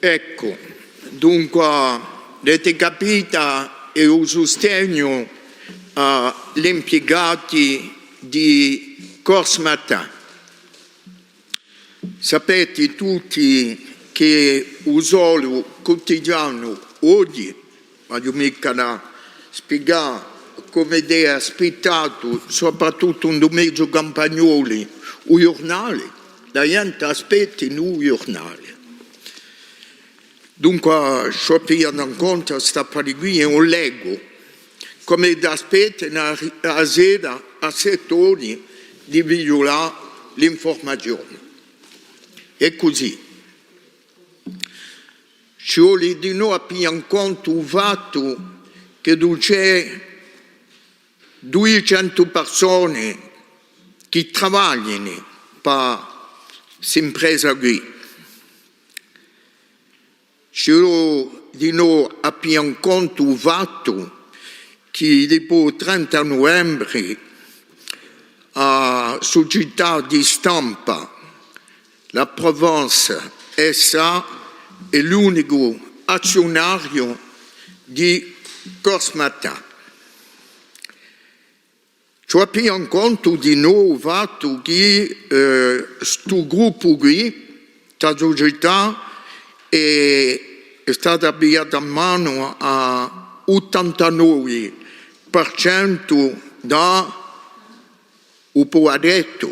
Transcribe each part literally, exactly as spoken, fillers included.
Eccu, dunqua, l'avete capita, hè u sustegnu à l'impiegati di Corse Matin. Sapete tutti chì u Sole Quotidianu oghji, ma eiu micca da spiegà, cum'ellu hè aspittatu, soprattuttu in u mezu campagnolu, u ghjurnale, a ghjente aspetta u ghjurnale. Dunqua, ciò chì piglianu in contu st'affari quì, eiu u leggu, cum'ellu aspetta a, a sera à sette ore di figliulà l'infurmazione. Hè cusì. Ci vole dinò à piglià in contu u fattu chì ci hè duiecentu persone chì travaglianu pà st'impresa quì. Ci vole dinò à piglià in contu u fattu chì dipoi u trenta nuvembre a sucità di stampa La Provence S A hè l'unicu azziunariu di Corse Matin. Ci vole à piglià in contu dinò u fattu chì, eh, stu gruppu quì, sta sucità, hè, hè stata pigliata in manu à ottantanove per centu da u puvarettu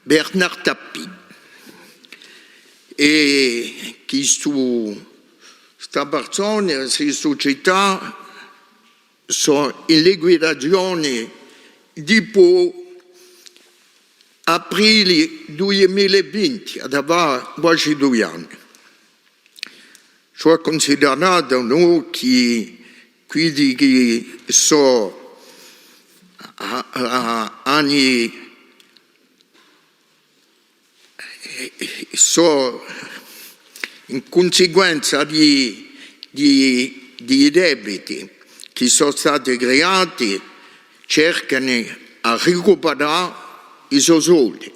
Bernard Tapie. È chì stu, sta persona, sta sucità, sò in liquidazione dipoi aprile duiemila è vinti, hà da fà quasi dui anni. Ci vole à cunsiderà, nò, chì quiddi chì sò a, a, ani sò in cunsiquenza di, di, di i debiti chì sò stati creati, cercanu à ricuperà i so soldi.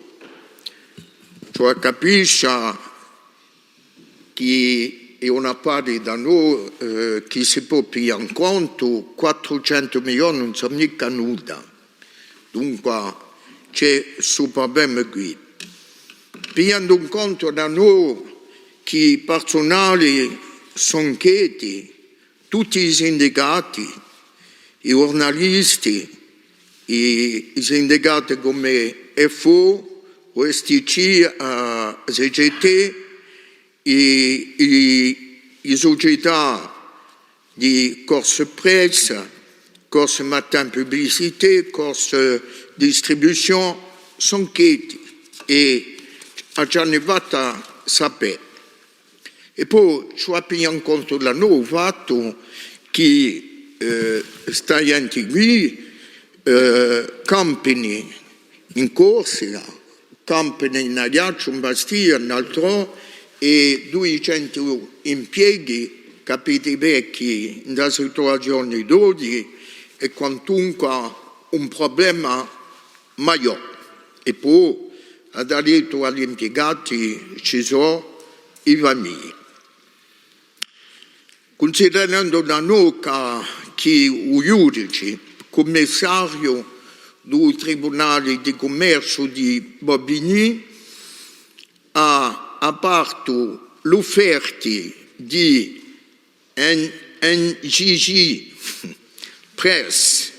Ci vole à capiscia chì hè un affari da noi, eh, chì si pò piglià in contu, quattrucentu milioni ùn sò micca nudda. Dunqua, ci hè stu prublema quì. Pigliendu in contu da noi chì i persunali sò inchieti, tutti i sindicati, i ghjurnalisti, i, i sindicati cum'è F O, U S T C, eh, C G T, i, i, i sucità di Corse Presse, Corse Matin Publicité, Corse Distribution, sò inchieti è a ci anu fattu sapè. È po ci vole à piglià in contu dinò u fattu chì, eh, sta ghjente quì, eh, campanu in Corsica, campanu in Aiacciu, in Bastia, in altrò, è duiecentu impieghi, capite bè chì in a situazione d'oghje hè quantunque un prublema maiò. È po, hà da dettu à l'impiegati, ci sò i famigli. Cunsiderendu dinò chì u ghjudici cummissariu di u Tribunale di Cummerciu di Bobigny hà apertu l'ufferti di N-, N G G Press,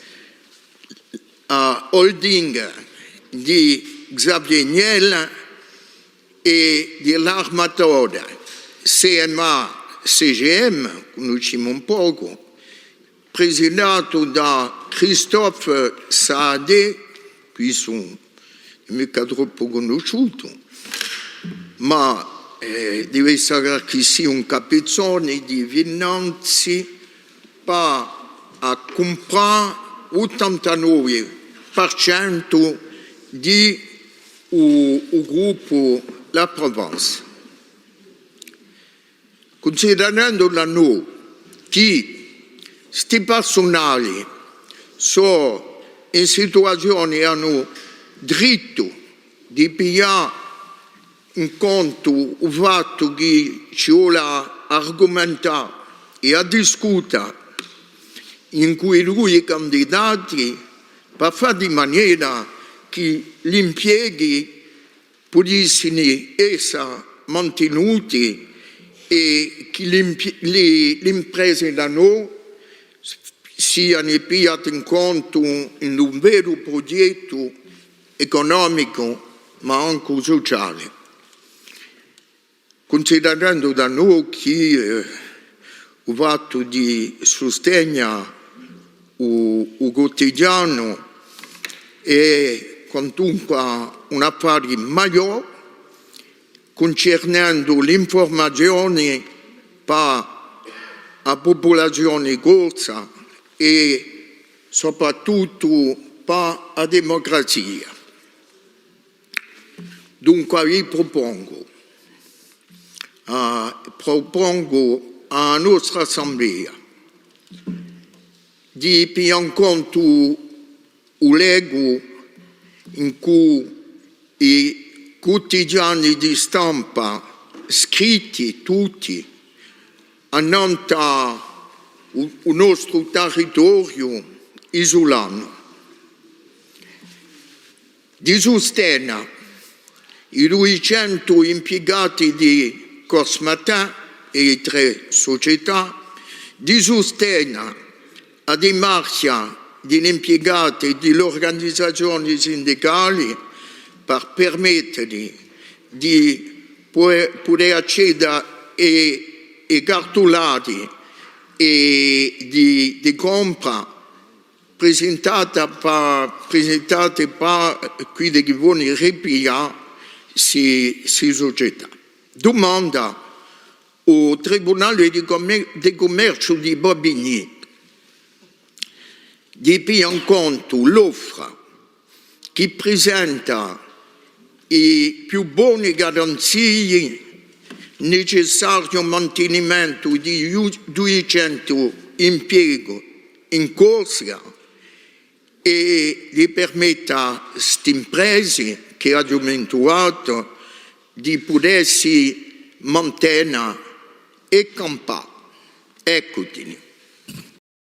a holding di Xavier Niel è di l'armatore C M A C G M, cunniscimu un pocu, presidatu da Christophe Saadé, quì sò micca troppu cunnisciutu, ma, eh, deve esse quì sì un capizzone di finanzi pà à cumprà ottantanove per centu di u, u gruppu La Provence. Cunsiderendu dinò chì sti persunali sò in situazione, anu drittu di piglià in contu u fattu chì ci vole à argumentà è à discuta incù i dui candidati per fà di manera chì l'impieghi pudissini essa mantinuti è chì l'impi-, li, l'imprese da noi siani pigliati in contu in un veru prughjettu ecunomicu, ma ancu suciali. Cunsiderendu da noi chì, eh, u fattu di sustegna u, u cutidianu hè quantunque un affari maiò, cuncernendu l'infurmazioni pà a pupulazioni corsa è soprattuttu pà a demucrazia. Dunque vi prupongu, ah, prupongu à a nostra Assemblea di piglià in contu u locu incù i cutidiani di stampa scritti tutti annant'à u, u nostru territoriu isulanu. Di sustena i duiecentu impiegati di Corse Matin è i trè sucietà, di sustena a dimarchja di l'impiegati è di l'urganizazioni sindicali per permetteli di pudè, pudè acceda à, à cartulati è di, di compra prisintata pà, prisintati pà quiddi chì voni ripiglià sti, sti sucietà. Dumanda à u Tribunali di Cummer-, di Cummerciu di Bobigny di piglià in contu l'offra chì prisenta i più boni garanzii nicessari à u mantinimentu di duiecentu impieghi in Corsica è di permetta à st'impresi chì aghju mintuvatu di pudessi mantena è campà. Eccutili.